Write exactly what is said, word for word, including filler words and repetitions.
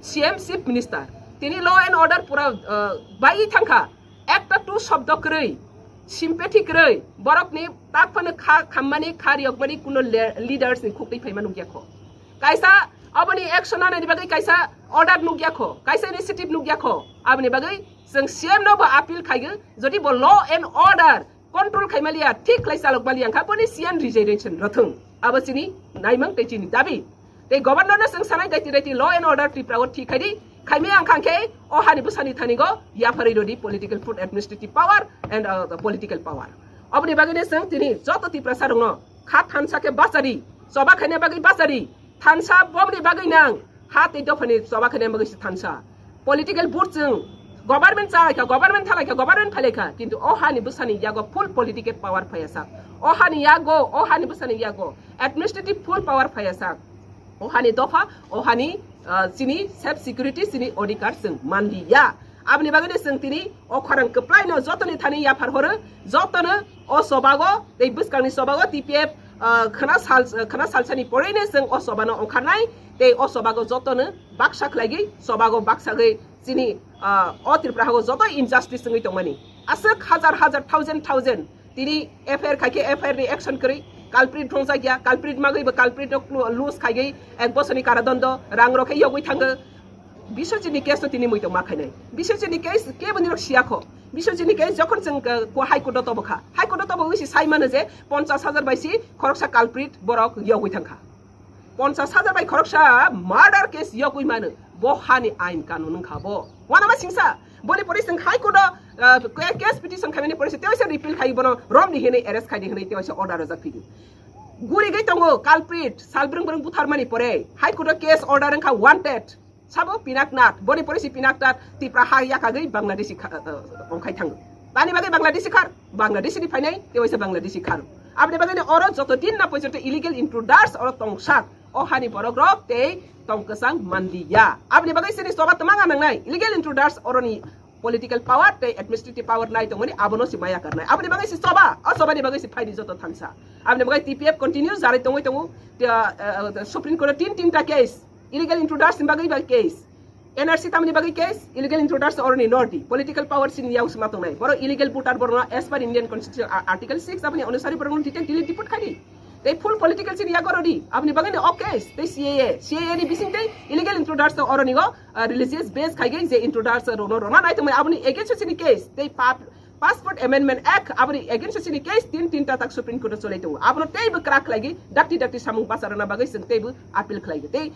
C M Chief Minister, tini law and order pura, uh, bai thangkha. Ekta tu shobdo kwrwi, sympathy kwrwi, borokni tak phano kha khammani, kha riyokmani kuno le-, leaders ni khukti phaima nukya kho. Kaisa aboni action anani bagwi kaisa order nukya kho, kaisa initiative nukya kho. Aboni bagwi chwng C M no bo appeal khaigo, jodi bo law and order control khaimaliya, thik khlai chalokmaliya wngkha, boni C M resignation rwthwng. Abo chini naimang tei chini dabi. Tei governor no chwng sanai daiti daiti law and order Tripura o thik khaidi, khaimaya wngkha khe o hani bwsani thani go yapharwi rodi political food administrative power and, uh, the political power. Oboni bagwi no chwng tini joto Tiprasa rokno kha thansa khe bachari, choba khaina bagwi bachari, thansa bomni bagwi nang, ha tei dophani choba khaina bagwi se thansa. Political vote chwng government chalaikha, government thalaikha, government phailaikha, kintu o hani bwsani yago full political power phaiya sak. O hani yago, o hani bwsani yago administrative full power phaiya sak. O hani dopha, o hani, ah, chini self security, chini odhikar chwng manliya. Aboni bagwi no chwng tini o khorang kwplai no jotoni thani yaphar horo, jotono o chobago tei bwskangni chobago T P F, ah, khna sal, khna salsani porwi no chwng o chobano ongkharnai tei o chobago jotono baksa khlaigwi chobago baksagwi chini, ah, o Tripura hago joto injustice wngwi tongmani. Aswk hajar hajar, thousand thousand tini F I R khai khe F I R ni action kwrwi, culprit rwngjakya, culprit magwi bo culprit no clu-, loose khaigwi ek bosorni karadondo, rang rok khe yogwi thango. Biswajit ni case no tini muitok ma khainai. Biswajit ni case kebo nirok siya kho. Biswajit ni case jokhon chwng, uh, ko High Court o tobo kha. High Court o tobo wngwi si sai mano je ponchas hajar bai si khoroksa culprit borok yogwi thangkha. Ponchas hajar bai khoroksa murder case yogwi mano. Bo hani ain kanun wngkha bo. Wanama singsa. Boni pore chwng High Court o, uh, case petition khaimani pore se tewaisa repeal khai bono romdi hinwi arrest khaidi hinwi tewaisa order rwjak phidi. Gurigwi tongo culprit, salbrung brung butharmani pore High Court o case order wngkha wanted. Sabo Pinaknath, boni pore si Pinaknath Tipra ha yakagwi Bangladeshi kha-, uh, uh, ongkhai thango. Tani bagwi Bangladeshi khar, Bangladeshi ni phainai, tewaisa Bangladeshi khar. Aboni bagwi ni oro joto din na porjonto illegal intruders oro tongsak. O hani borok rok tei tong kwchang manliya. Aboni bagwi sini choba twmang nangnai. Illegal intruders oroni political power tei administrative power nai tongmani abono si maya karnai. Aboni bagwi si choba, o chobani bagwi si phaidi joto thansa. Aboni bagwi T P F continue jarai tongwi tongo. Te, uh, uh, Supreme Court o tin tinta case, illegal intruders ni bagwi bai case, N R C tamni bagwi case, illegal intruders oroni nordi, political power sini yago sima tongnai. Boro illegal voter borno as per Indian Constitution, a-, Article six aboni onusari borno detain, delete, deport khaidi. Tei full political sini yago rodi, aboni bagwi ni o case, tei C A A, C A A ni bising tei illegal intruders oroni go, uh, religious base khaigwi je intruders rono rona nai tongmani aboni against sini case, tei pap-, Passport Amendment Act aboni against sini case tin tinta tak Supreme Court o cholai tongo. Abono teibo kwrak khlaigwi dakti dakti samung bacharana bagwi chwng teibo appeal khlaigwi. Tei